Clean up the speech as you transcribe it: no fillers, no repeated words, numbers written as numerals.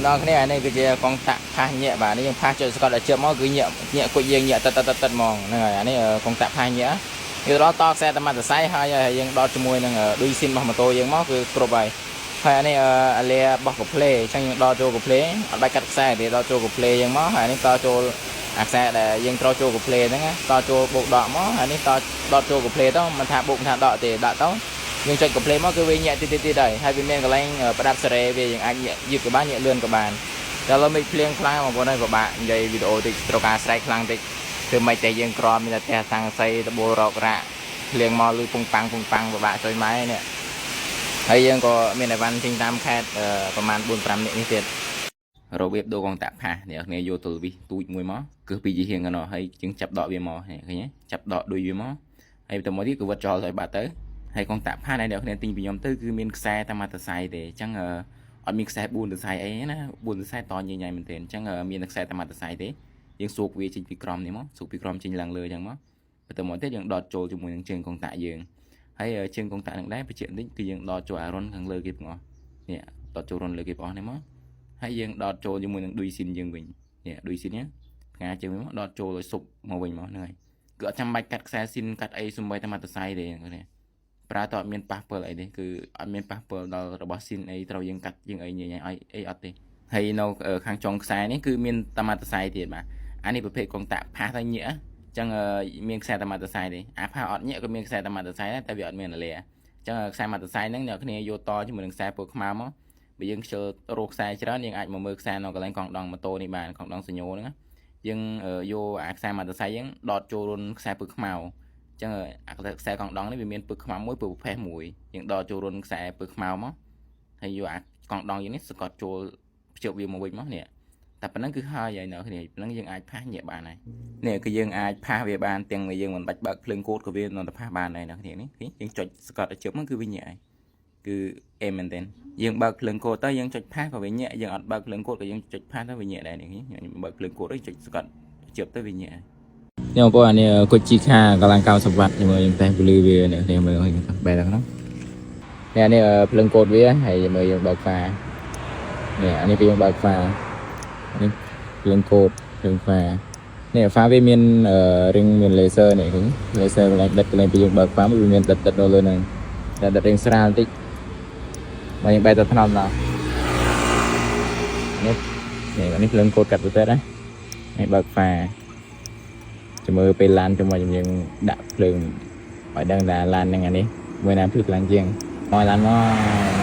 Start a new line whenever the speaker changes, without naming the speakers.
ដល់គ្នាអានេះគឺជាកងតាក់ផាសញាក់បាទនេះយើងផាសចុចស្កត់ឲ្យជើបមកគឺញាក់ញាក់គុជយើងញាក់តិតតិតតិតហ្មងហ្នឹងហើយអានេះកងតាក់ផាសញាក់យើងដល់តខ្សែតែមួយសរសៃហើយយើងដតជាមួយនឹងឌុយស៊ីនរបស់ម៉ូតូយើងមកគឺគ្រប់ហើយហើយអានេះអាលារបស់កាផ្លេអញ្ចឹងយើងដតចូលកាផ្លេអត់បាច់កាត់ខ្សែទេដតចូលកាផ្លេយើងមកហើយអានេះតចូលអាខ្សែដែលយើងត្រូវចូលកាផ្លេហ្នឹងតចូលបូកដកមកហើយនេះតដតចូលកាផ្លេទៅមិនថាបូកមិនថាដកទេដាក់ទៅយើងចុចកាផ្លេមកគឺវាញាក់តិចតិចទៀតហើយហើយវាមានកន្លែងប្រដាប់សេរីវាយើងអាចញាក់យឺតក៏បានញាក់លឿនក៏បានតែឥឡូវមេឃភ្លៀងខ្លាំងបងប្អូនហើយពិបាកនិយាយវីដេអូតិចត្រូវការស្រែកខ្លាំងតិចធ្វើម៉េចតែយើងក្រមានតែផ្ទះសាំងសីដបូលរករ៉ាក់ភ្លៀងមកលឺពងប៉ាំងពងប៉ាំងពិបាកចុយម៉ែនេះហើយយើងក៏មានអីវ៉ាន់ចេញតាមខេត្តប្រហែល4 5នាក់នេះទៀតរបៀបដូរកងតាក់ផាសអ្នកគ្នាយកទល់វិសទូចមួយមកគឺពីជាហៀងកណោះហើយជាងចាប់ដកវាមកឃើញទេចាប់ដកដុយវាមកហើយទៅមកទៀតគឺវត្តចោលទៅបាត់ទៅហើយកងតាក់ផាសដែលអ្នកគ្នាទិញពីខ្ញុំទៅគឺមានខ្សែតែមួយសរសៃទេអញ្ចឹងអត់មានខ្សែ4សរសៃអីណា4សរសៃតញញ៉ៃមែនទេអញ្ចឹងមានតែខ្សែតែមួយសរសៃទេយើងសួកវាចេញពីក្រមនេះមកសួកពីក្រមចេញឡើងលើអញ្ចឹងមកបន្ទាប់មកទៀតយើងដតចូលជាមួយនឹងជើងកងតាក់យើងហើយជើងកងតាក់នឹងដែរបញ្ជាក់បន្តិចគឺយើងដតចូលអារុនខាងលើគេទាំងអស់នេះដតចូលរុនលើគេទាំងអស់នេះមកហើយយើងដតចូលជាមួយនឹងឌុយស៊ីនយើងវិញនេះឌុយស៊ីននេះផ្កាជើងវិញមកដតចូលឲ្យសុបមកវិញមកហ្នឹងហើយគឺអត់ចាំបាច់កាត់ខ្សែស៊ីនកាត់អីសំបីតែមួយសរសៃទេនេះប្រើតអត់មានប៉ះពិលអីទេគឺអត់មានប៉ះពិលដល់របស់ស៊ីនអីត្រូវយើងកាត់យើងអីញ៉ៃញ៉ៃអីអត់ទេហើយនៅខាងចុងខ្សែនេះគឺមានតែមួយសរសៃទៀតបាទអានេះប្រភេទកងតាក់ផាសតែញាក់អញ្ចឹងមានខ្សែតែមួយសរសៃទេអាផាសអត់ញាក់ក៏មានខ្សែតែមួយសរសៃដែរតែវាអត់មានអាលាអញ្ចឹងខ្សែមួយសរសៃហ្នឹងអ្នកគ្នាយកតជាមួយនឹងខ្សែពណ៌ខ្មៅមកបើយើងខ្ជិលរកខ្សែច្រើនយើងអាចមកមើលខ្សែនៅកន្លែងកង់ដង់ម៉ូតូនេះបានកង់ដង់សញ្ញោហ្នឹងយើងយកអាខ្សែមួយសរសៃយើងដតចូលរុនខ្សែពណ៌ខ្មៅអញ្ចឹងអាខ្សែកង់ដង់នេះវាមានពណ៌ខ្មៅមួយពណ៌ប្រផេះមួយយើងដតចូលរុនខ្សែពណ៌ខ្មៅមកហើយយកអាកង់ដង់យើងនេះសកត់ចូលភ្ជាប់វាមកវិញមកនេះតែប៉ុណ្្នឹងគឺហើយហើយអ្នកគ្នាប៉ុណ្្នឹងយើងអាចផាសញាក់បានហើយនេះគឺយើងអាចផាសវាបានទាំងយើងមិនបាច់បើកភ្លើងកូតក៏វានៅតែផាសបានដែរអ្នកគ្នានេះយើងចុចសកត់ឲ្យជប់មកគឺវាញាក់ហើយគឺអេមែនទែនយើងបើកភ្លើងកូតទៅយើងចុចផាសក៏វាញាក់យើងអត់បើកភ្លើងកូតក៏យើងចុចផាសទៅវាញាក់ដែរនេះខ្ញុំបើកភ្លើងកូតទៅចុចសកត់ជប់ទៅវាញាក់នេះបងប្អូនអានេះគុជជីខាកម្លាំង90វ៉ាត់ជាមួយយើងតែពលឺវាអ្នកគ្នាមើលបែរដល់ក្នុងនេះអានេះភ្លើងកូតវាហើយមើលយើងបើកហ្វានេះអានេះគឺយើងបើកហ្វានេះភ្លើងកូតភ្លើងហ្វានេះហ្វាវាមានរៀងមាន laser នេះឃើញ laser កន្លែងដិតកន្លែងពេលយើងបើកហ្វាវាមានដិតដិតនៅលើហ្នឹងតែដិតរៀងស្រាលបន្តិចមកយើងបែរទៅថ្នមដល់នេះនេះនេះភ្លើងកូតកាត់ទៅទៀតណានេះបើកហ្វាចាំមើលពេលឡានចាំមកយើងដាក់ភ្លើងឲ្យដឹងថាឡានហ្នឹងអានេះមួយណាភ្លឺខ្លាំងជាងមកឡានមក